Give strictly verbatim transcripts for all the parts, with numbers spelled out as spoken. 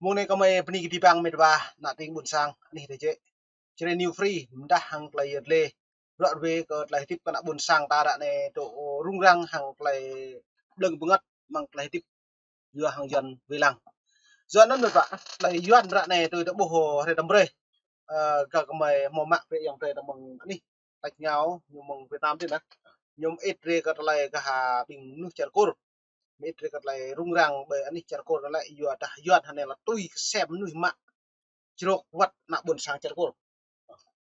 Mông anai kơmơi bơni kơ abih bang met wa, ană tring ƀuôn sang, anih tơjĕ. Jrai New Free, mơdah hăng tơlơi yơr lĕ. Ră ruai kơ tơlơi hơdip kơ ană ƀuôn sang ta ră anai tŭ rŭng răng hăng tơlơi ƀlơ̆ng bơngăt mơ̆ng tơlơi hơdip yua hăng Yuan wai lăng. Yua anŭn met wa, tơlơi Yuan ră anai tui tơƀuh hrơi tơm brơi. Ơ, kơ kơmơi hmâo mă brơi yang brơi tơ mơ̆ng anih, tač ngao, ñu mơ̆ng Việt Nam tih anŭn. Ñu mơit brơi kơ tơlơi kơ ha ƀing mơnuih čar Kur. Mơit brơi kơ tơlơi rŭng răng ƀơi anih čar Kur anŭn lĕ yua dah Yuan hơnai lĕ tui kơsem mơnuih mă črok wăt ană ƀuôn sang čar Kur.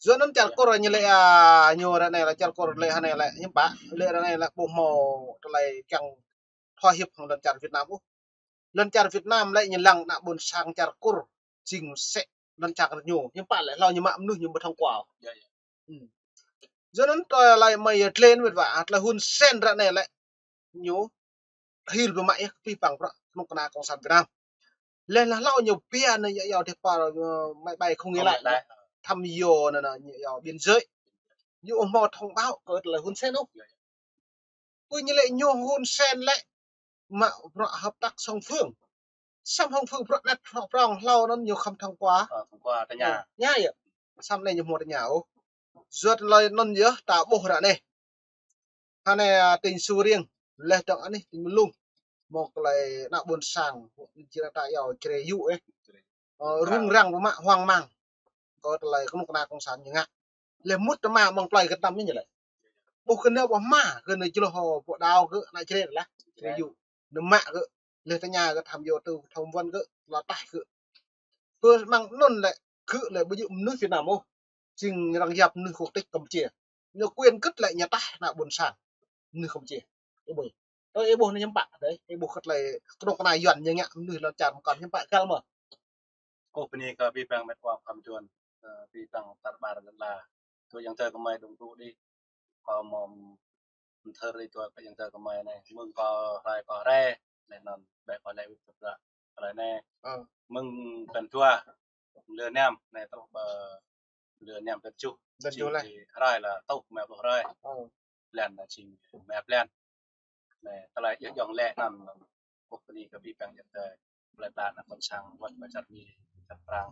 Yua anŭn čar Kur ñu lĕ, a, ñu ră anai lĕ čar Kur lĕ hơnai lĕ hiư̆m pă, lĕ ră anai lĕ ƀu hmâo tơlơi kiăng thua hiệp hăng lŏn čar Việt Nam ôh. Lŏn čar Việt Nam lĕ ñu lăng ană ƀuôn sang čar Kur jing mơsĕ lŏn čar ñu. Hiư̆m pă lĕ hlâo ñu mă mơnuih ñu ƀu thông qua. Yua anŭn tơlơi mơi yơr lĕ met wa, tơlơi Hun Sen ră anai lĕ ñu hil ƀu mă yơh kơ abih bang bruă kơnuk kơna Cộng sản Việt Nam. Lĕ lah hlâo ñu pia anai yua yua tih pơ, ơ, máy bay không người lái. Thăm dò anai anai yua yua biên giới. Ñu ƀu hmâo thông báo kơ tơlơi Hun Sen ôh. Pơ ñu lĕ ñu Hun Sen lĕ mă bruă hợp tác song phương. Song phương bruă anai bruă prong hlâo anŭn ñu khŏm thông qua. Ơ, thông qua tơña. Ơ, tơña yơh. Samơ̆ anai ñu hmâo tơña ôh. Yua tơlơi anŭn yơh ta ƀuh ră anai. Hơnai, a, tỉnh Sù Riêng, lĕ dŏng anih tỉnh Mê Lung. Mơ̆ng tơlơi ană ƀuôn sang, jing ta yua Jrai yŭ ih. Ơ, rŭng răng ƀu mă hoang mang. Kơ tơlơi kơnuk kơna Cộng sản ñu ngă. Lĕ mŭt tơma mơ̆ng plơi kơtăm ñu lĕ. Ƀuh kơ anai ƀuh mă, kơ anai jloh ƀuh đao kơ ană Jrai lah. Jrai yŭ. Anai mă kơ, lĕ tơña kơ thăm dò tŭ, thông vấn kơ, lŏ taih kơ. Pơ mơ̆ng anŭn lĕ, kơ lĕ ƀu djơ̆ mơnuih Việt Nam ôh. Jing arăng yap mơnuih quốc tịch Campuchia. Ñu quyền kơ lĕ ñu taih ană ƀuôn sang mơnuih Campuchia. Ih ƀuh. Ơ, ih ƀuh anai hiư̆m pă, dêh. Ih ƀuh kơ lĕ kơnuk kơna Yuan ñu ngă mơnuih lŏn čar mơkŏn hiư̆m pă găl mơ̆. Kâo bơni kơ abih bang met wa khŏm Yuan, ơ, abih bang tar ƀar lŏn ala. Tui yang tơ kơmơi dŏng tŭ đih. Kâo mơ̆ mơthơr ih tui kơ yang tơ kơmơi anai. Mơ̆ng kâo rai kâo rai. Anai anŭn, ƀĕ kâo lĕ wĭt kơ bruă. Rai anai. Ơ. Mơ̆ng blan dua, lơ năm, anai truh ƀơi lơ năm blan tơjuh. Blan tơjuh lĕ. Rai lĕ truh rơma pluh hrơi. Ơ. Blan lĕ jing rơma blan. Anai, tơlơi yơh djŏng lĕ anŭn, kâo bơni kơ abih bang yang tơ. Plơi pla ană ƀuôn sang, wăt ƀơi čar Mi, čar Prang,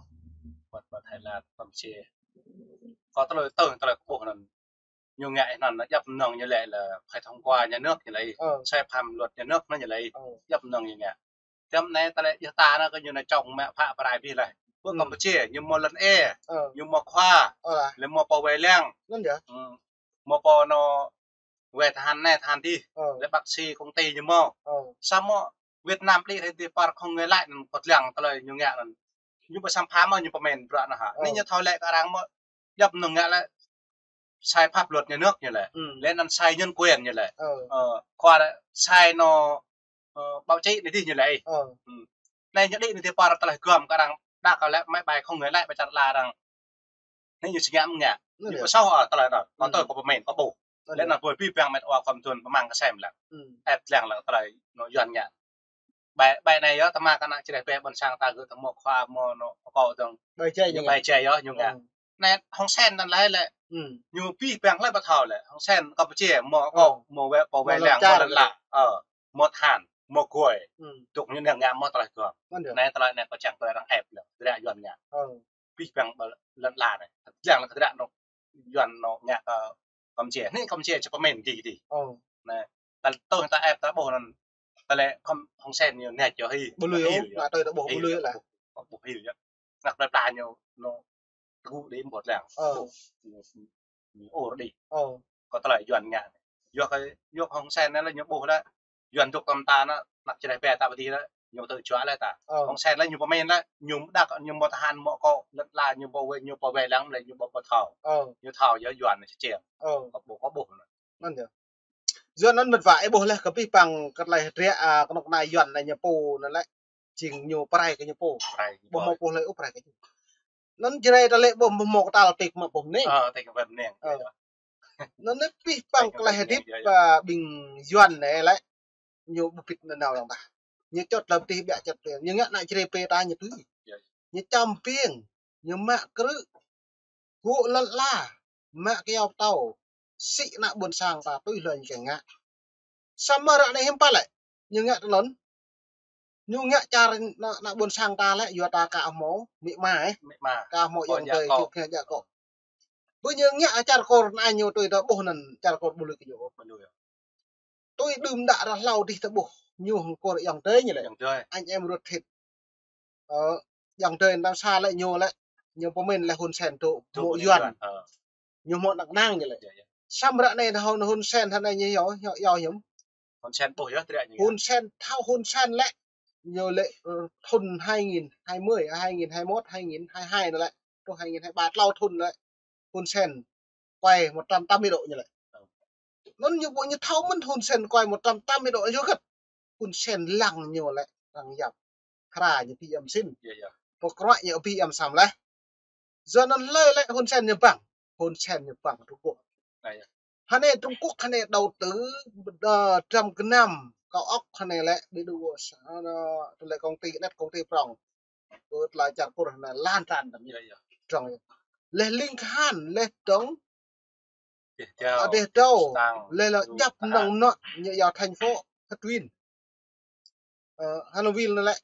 wăt ƀơi Thái Lan, Campuchia. Kâo tơlơi tơ̆ng, tơlơi kâo ƀuh anŭn. Ñu ngă anŭn, djŏp mơnơ̆ng ñu lĕ lĕ phải thông qua nhà nước ñu lĕ. Ơ. Sai phạm luật nhà nước anŭn ñu lĕ. Ơ. Djŏp mơnơ̆ng ñu ngă. Tơm anai tơlơi yơh ta anŭn kơ ñu anŭn čŏng mă phă pơrai abih lĕ. Ơ. Pơ Campuchia, ñu hmâo lŏn ê, ơ, ñu hmâo khua, ơ, lĕ hmâo pô wai lăng. Anŭn yơh. Ơ. Hmâo pô anŭn wai tơhan anai tơhan adih. Ơ. Lĕ bác sĩ công ty ñu hmâo. Ơ. Samơ̆ Việt Nam đĭ hrơi tih pơ không người lái anŭn kơ lăng tơlơi ñu ngă anŭn. Ñu ƀu sam pham mơ̆ ñu pơmĭn bruă anŭn hă. Ơ. Anai ñu thâo lĕ kơ arăng mơ̆ djŏp mơnơ̆ng ngă lĕ sai pháp luật nhà nước ñu lĕ. Ơ. Lĕ anŭn sai nhân quyền ñu lĕ. Ơ. Ơ, khua lĕ sai anŭn, ơ, báo chí anai adih ñu lĕ. Ơ. Ơ. Anai ñu đĭ anai tih pơ tơlơi gơ̆m kơ arăng đa kơ lĕ máy bay không người lái ƀơi čar ala arăng. Anai ñu či ngă mơ̆ ngă. Ñu ƀu soh, ơ, tơlơi anŭn. Kâo tui kâo pơmĭn kâo ƀuh. Lĕ anŭn ƀơi abih bang met wa khŏm Yuan pơmang kơsem lĕ. Ĕp lăng lĕ tơlơi anŭn Yuan ngă. Ƀai, ƀai anai yơh, tơma kơ ană Jrai ƀai ƀôn sang ta gơ̆ tơ hmâo khua hmâo anŭn akŏ dơ̆ng. Ƀai Jrai ñu ngă. Ƀai Jrai yơh ñu ngă. Ơ. Anai Hun Sen anŭn lĕ lĕ. Ơ. Ñu abih bang lĕ ƀu thâo lĕ. Hun Sen Campuchia hmâo akŏ, ơ, hmâo wai, pô wai lăng, hmâo lŏn ala. Ơ. Hmâo tơhan, hmâo gui. Ơ. Tŭk ñu anai ngă hmâo tơlơi gơ̆m. Anai tơlơi anai kâo čang tơlơi arăng ĕp lĕ. Tơdruă Yuan ngă. Ơ. Abih bang ƀơi lŏn ala anai. Lăng lĕ tơdruă anŭn Yuan anŭn ngă kơ Campuchia. Anai Campuchia či pơmĭn dih dih. Ơ. Anai, ta tui ta ĕp ta ƀuh anŭn. Tơlơi kơ Hun Sen ñu anai čô hĭ. Ƀu lui ôh, anai tui ta ƀuh ƀu lui lah. Ƀu hil yơh. Ngă plơi pla ñu anŭn tơgŭ đĭ ƀu lăng. Ơ. Ƀu. Ñu ur đĭ. Ơ. Kơ tơlơi Yuan ngă. Yua kơ, yua kơ Hun Sen anai lĕ ñu ƀuh lĕ. Yuan dŏ tơm ta anŭn, ană Jrai ƀai ta pơ adih lĕ, ñu tŭ juă lĕ ta. Ơ. Hun Sen lĕ ñu pơmĭn lĕ, ñu đa kơ ñu hmâo tơhan hmâo akŏ, lŏn ala ñu hmâo wai, ñu pô wai lăng lĕ ñu ƀu, ƀu thâo. Ơ. Ñu thâo yơh Yuan anai či čiăng. Ơ. Kâo ƀuh, kâo ƀuh anŭn. Anŭn yơh. Yua anŭn met wa ih ƀuh lĕ kơ abih bang kơ tơlơi hơdră, a, kơnuk kơna Yuan anai ñu pô anŭn lĕ. Jing ñu pơrai kơ ñu pô. Pơrai kơ ñu pô. Ƀu hmâo pô hlơi ôh pơrai kơ ñu. Anŭn Jrai ta lĕ ƀu hmâo kơtal tĭk mă pô mơnĭng. Ơ, tĭk mă mơnĭng. Ơ. Anŭn anai abih bang tơlơi hơdip, a, ƀing Yuan anai lĕ. Ñu ƀu pĭt nanao lăng tah. Ñu čŏt lăm tih ƀiă čŏt tih. Ñu ngă ană Jrai ƀai ta ñu tui. Ñu čăm piêng. Ñu mă krư̆. Gŏ lŏn ala. Mă kơyâo pơtâo. Sĭ ană ƀuôn sang ta tui hlơi ñu kiăng ngă. Samơ̆ ră anai hiư̆m pă lĕ. Ñu ngă tơlơi anŭn. Ñu ngă čar ană, ană ƀôn sang ta lĕ, yua ta ka hmâo amĭ ama, ơ. Amĭ ama. Ka hmâo ayŏng adơi, čư̆ kơ jak kơ. Bơ ñu ngă čar kor anai ñu tui ta ƀuh anŭn čar kor ƀu lui kơ ñu. Ƀu lui. Tui đưm đă ră hlâo dih ta ƀuh ñu hăng kor ayŏng adơi ñu lĕ. Ayŏng adơi. Anh em ruột thịt. Ơ, ayŏng adơi năm sa lĕ ñu lĕ. Ñu pơmĭn lĕ Hun Sen tŭ mŏ Yuan. Ơ. Ñu hmâo năng năng ñu lĕ. Samơ̆ ră anai Hun, Hun Sen hơnai ñu yua, yua, yua hiư̆m. Hun Sen ƀuh yơh, tơdră ñu. Hun Sen, thâo Hun Sen lĕ. Ñu lĕ, ơ, thŭn hai nghìn hai mươi, hai nghìn hai mươi mốt, hai nghìn hai mươi hai anŭn lĕ. Truh hai nghìn hai mươi ba, klâo thŭn lĕ. Hun Sen quay một trăm tám mươi độ ñu lĕ. Anŭn ñu ƀu ñu thâo mơ̆n Hun Sen quay một trăm tám mươi độ yua hơget. Hun Sen lăng ñu lĕ, lăng yap. Hra ñu pi am sin. Yơh, yơh. Pơkroa ñu pi am sam leh. Yua anŭn hlơi lĕ Hun Sen ñu băng. Hun Sen ñu băng Trung Quốc. Yơh, yơh. Hơnai Trung Quốc hơnai đầu tư, ơ, trăm gơnam, cao ốc hơnai lĕ, ƀu djơ̆ sa, ơ, tơlơi công ty net, công ty prong. Kơ tơlơi čar kor hơnai lan tràn tăm. Yơh, yơh. Trong. Leh ling kahan, leh trong. Dêh dâo. Dêh dâo. Leh lĕ djăp năng nŏ, ñu yua thành phố Hơt Win. Ơ, Hanover anŭn lĕ.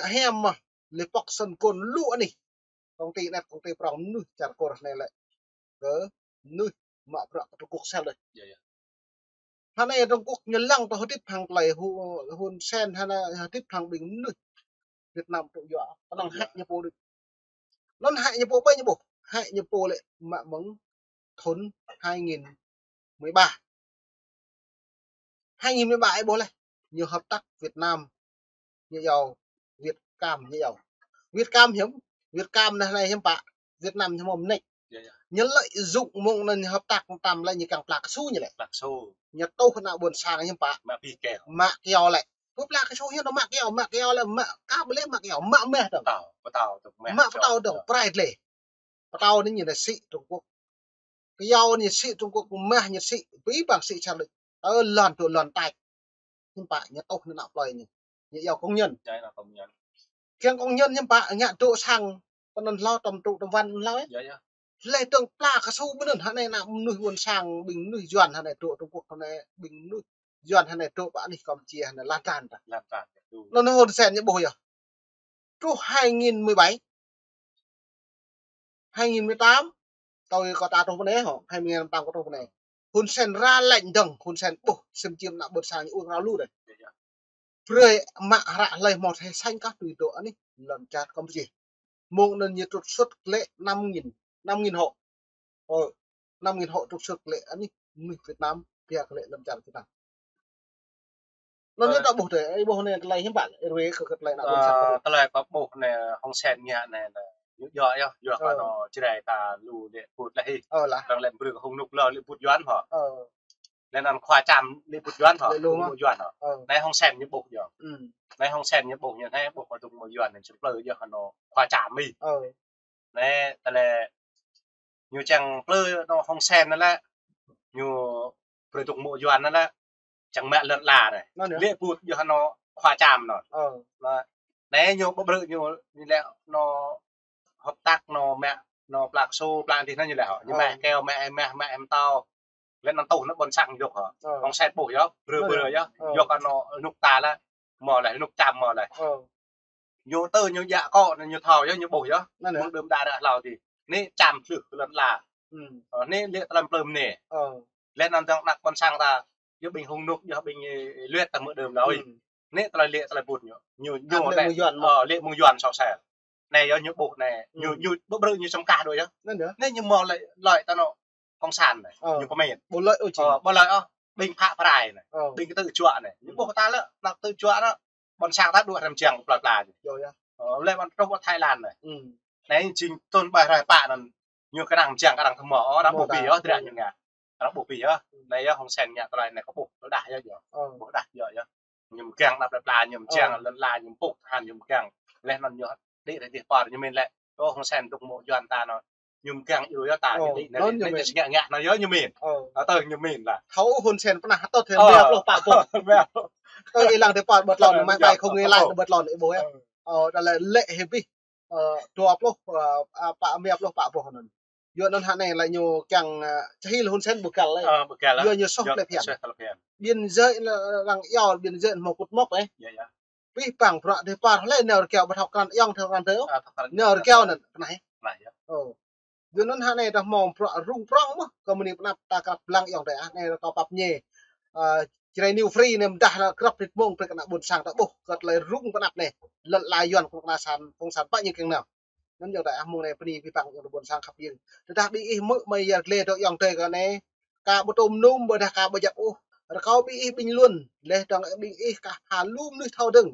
Hiam mơ̆, lĕ pŏk sân kôn lu anih. Công ty net, công ty prong mơnuih čar kor hơnai lĕ. Kơ mơnuih mă bruă kơ Trung Quốc sel đôč. Yơh, yơh. Hơnai Trung Quốc ñu lăng tơ hơdip hăng tơlơi Hu-, Hun Sen hơnai hơdip hăng ƀing mơnuih Việt Nam tŭ yua. Kơnơ̆ng hăt ñu pô đôč. Anŭn hăt ñu pô ƀai ñu ƀuh. Hăt ñu pô lĕ mă mơ̆ng thŭn hai nghìn mười ba. Hai nghìn mười ba ai ƀuh leh. Ñu hợp tác Việt Nam. Ñu yua Việt Cam ñu yua. Việt Cam hiư̆m? Việt Cam anai hiư̆m pă. Việt Nam ñu hmâo mơneč. Yơh, yơh. Ñu lợi dụng mơ̆ng anŭn ñu hợp tác tăm lĕ ñu kiăng pla kơsu ñu lĕ. Pla kơsu. Ñu tuh ană ƀôn sang hiư̆m pă. Mă pi keo. Mă keo lĕ. Pô pla kơsu hiư̆m tơ mă keo, mă keo lĕ mă ka ƀu lĕ mă keo, mă mah dong. Pơtâo, pơtâo dong mah. Mă pơtâo dong, prăi lĕ. Pơtâo anai ñu lĕ sĭ Trung Quốc. Keo ñu sĭ Trung Quốc, mah ñu sĭ, ƀing băng sĭ čar đôč. Ơ, lŏn tŭ lŏn tač. Hiư̆m pă ñu tuh ană plơi ñu. Ñu yua công nhân. Yơh, ană công nhân. Kiăng công nhân hiư̆m pă ngă dŏ sang, pơnăn hlâo tăm tŭ tăm văn hlâo, ơ. Yơh, yơh. Leh dong pla kơsu ƀơi anŭn hơnai ană mơnuih ƀôn sang, ƀing mơnuih Yuan hơnai dŏ Trung Quốc hơnai, ƀing mơnuih Yuan hơnai dŏ pơ anih Kampuchia hơnai lan tràn ta. Lan tràn ta. Anŭn Hun Sen ñu ƀuh yơh. Truh hai nghìn mười bảy. Hai nghìn mười tám, tui kơ ta truh pơ anai hŏ, hai nghìn mười tám kơ truh pơ anai. Hun Sen ra lệnh dong, Hun Sen ƀuh, sem čim ană ƀôn sang ñu ur rao lu đôč. Brơi mă hră hlơi hmâo thẻ xanh kah tui dŏ anih, lŏn čar Kampuchia. Mơ̆ng anŭn ñu trục xuất lĕ năm nghìn, năm nghìn hộ. Ơ, năm nghìn hộ trục xuất lĕ anih, mơnuih Việt Nam, pia kơ lĕ lŏn čar Việt Nam. Anŭn ñu ta ƀuh tơ, ai ƀuh anai tơlơi hiư̆m pă, ơ, ruai kơ tơlơi ană ƀôn sang. Ơ, tơlơi kâo ƀuh anai, Hun Sen ngă anai, anai. Ñu yua yơh, yua kơ anŏ Jrai ta lu lĕ put leh hĭ. Ơ, lah. Arăng lĕ brơi kơ Hung Nuk lơ lĕ put Yuan hŏ. Ơ. Lĕ anŭn khua Čam lĕ put Yuan hŏ. Lĕ lu mơ̆. Put Yuan hŏ. Ơ. Anai Hun Sen ñu ƀuh yơh. Anai Hun Sen ñu ƀuh ñu, anai ƀuh kơ dŏ mơ̆ Yuan anai čơplơi yơh kơ anŏ khua Čam hĭ. Ơ. Anai tơlơi ñu čang plư anŏ Hun Sen anŭn lĕ. Ñu brơi dŏ mơ̆ Yuan anŭn lĕ. Čang mă lŏn ala anai. Anŭn yơh. Lĕ put yơh anŏ khua Čam anŭn. Ơ. Anai ñu ƀu brơi ñu, ñu lĕ anŏ hợp tác anŏ mă, anŏ pla kơsu, pla dih anŭn ñu lĕ hŏ. Ñu mă keo, mă, mă, mă pơtâo. Lĕ anŭn tuh ană ƀôn sang dŏ hŏ. Ơ. Hun Sen ƀuh yơh, brơi, brơi yơh. Ơ. Yua kơ anŏ Nuk ta lĕ. Hmâo leh, Nuk Čam hmâo leh. Ơ. Ñu tơ ñu djă kơ anŭn ñu thâo yơh, ñu ƀuh yơh. Anŭn yơh. Mơ̆ng đưm đă ră hlâo dih. Anai Čam tlưh kơ lŏn ala. Ơ, anai lĕ tơlơi plư mơnê. Ơ. Lĕ anŭn dong ană ƀôn sang ta, yua ƀing Hung Nuk, yua ƀing, ơ, Luet ta mơ̆ đưm đă ơi. Anai tơlơi lĕ tơlơi put ñu. Ñu, ñu lĕ lĕ, mơ̆ng Yuan mơ̆. Ơ, lĕ mơ̆ng Yuan sô sel. Anai yơh ñu ƀuh anai. Ñu, ñu ƀu brơi ñu čơkah đôč yơh. Anŭn yơh. Anai ñu hmâo lĕ, lĕ tơnŏ Cộng sản anai. Ơ. Ñu pơmĭn. Ƀu lĕ ôh či. Ơ, ƀu lĕ ôh. Ƀing phă prai anai. Ơ. Ƀing kơtư̆ juă anai. Ñu ƀuh ta lĕ, ană kơtư̆ juă anai. Ƀôn sang ta dŏ hrăm čiăng pla pla ñu. Yơh, yơh. Ơ, lĕ ƀôn truh ƀă Thái Lan anai. Anai jing tơl ƀai rai pă anŭn. Ñu kơnang čiăng kơnang tơmŏ, ơ, arăng ƀuh pi yơh, tơdră ñu ngă. Arăng ƀuh pi yơh. Anai yơh Hun Sen ngă tơlơi anai kơ ƀuh, tơdah yơh yơh. Ƀuh tơdah yơh yơh. Ñu mơkeng anăp plơi pla, ñu mơkeng lŏn ala, ñu pŭk tơhan, ñu mơkeng. Leh anŭn ñu đĭ rai dih pơ ñu mĭn lĕ. Ơ, Hun Sen dŏ mơ̆ Yuan ta anŭn. Ñu mơkeng yua yơh ta, ñu đĭ anai, ñu ngă ngă anŭn yơh ñu mĭn. Ơ, tơ ñu mĭn lah. Thâo Hun Sen pơnah tơl thâo mia pluh pă boh. Tơ ih lăng dih pơ ƀơi lŏn, mă ƀai không ih lăng ƀơi lŏn ih ƀuh yơh. Ơ, tơlơi lĕ hĭ bih. Ơ, dua pluh, ơ, a, pă, mia pluh pă boh anŭn. Yua anŭn hơnai lĕ ñu kiăng, ơ, čơhil Hun Sen ƀu găl lĕ. Ơ, ƀu găl lĕ. Yua ñu soh tơlơi phiăn. Soh tơlơi phiăn. Biên giới lĕ arăng iâu biên giới hmâo kŭt mŏk ĕ. Yơh, yơh. pih pang bruă dêh păr hlơi nao rơkiao ƀu thâo krăn ayŏng thâo krăn adơi ôh. Nao rơkiao anŭn, kơnai. Ơ. Yua anŭn hă anai ta hmâo bruă rŭng prŏng mơ̆n, kơ mơni pơnăp ta krăp lăng ayŏng adơi ah, anai kâo pap ñe. Ơ, Jrai New Free anai mơdah lĕ krăp rit mông brơi kơ ană ƀôn sang ta ƀuh, kơ tơlơi rŭng pơnăp anai. Lŏn ala Yuan kơ ană sang, kông san pă ñu kiăng nao. Anŭn ayŏng adơi ah mơ̆ng anai bơni pih pang ayŏng adơi ƀôn sang khăp ƀing. Tơdah ƀing ih hmư̆ mơi yar glĕ dŏ ayŏng adơi kơ anai. Ka ƀu tŭm num ƀôdah ka ƀu djăp ôh. Rơkâo ƀing ih ƀing lun. Laih dơ̆ng ƀing ih kah ha lu mơnuih thâo dơ̆ng.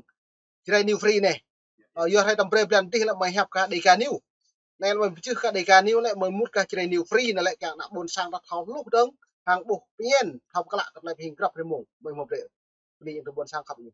Jrai New Free anai. Ơ, yua hrơi tơm brơi blan dih lĕ mơi hiăp kah Dega New. Anai lĕ mơi pơčeh kah Dega New lĕ mơi mŭt kah Jrai New Free anai lĕ kiăng ană ƀôn sang ta thâo hluh dơ̆ng. Hăng ƀuh pơñen. Thâo pơklă kơ tơlơi pơhing krăp rit mông. Mơi hmâo brơi. Bơni ayŏng adơi ƀôn sang khăp ƀing.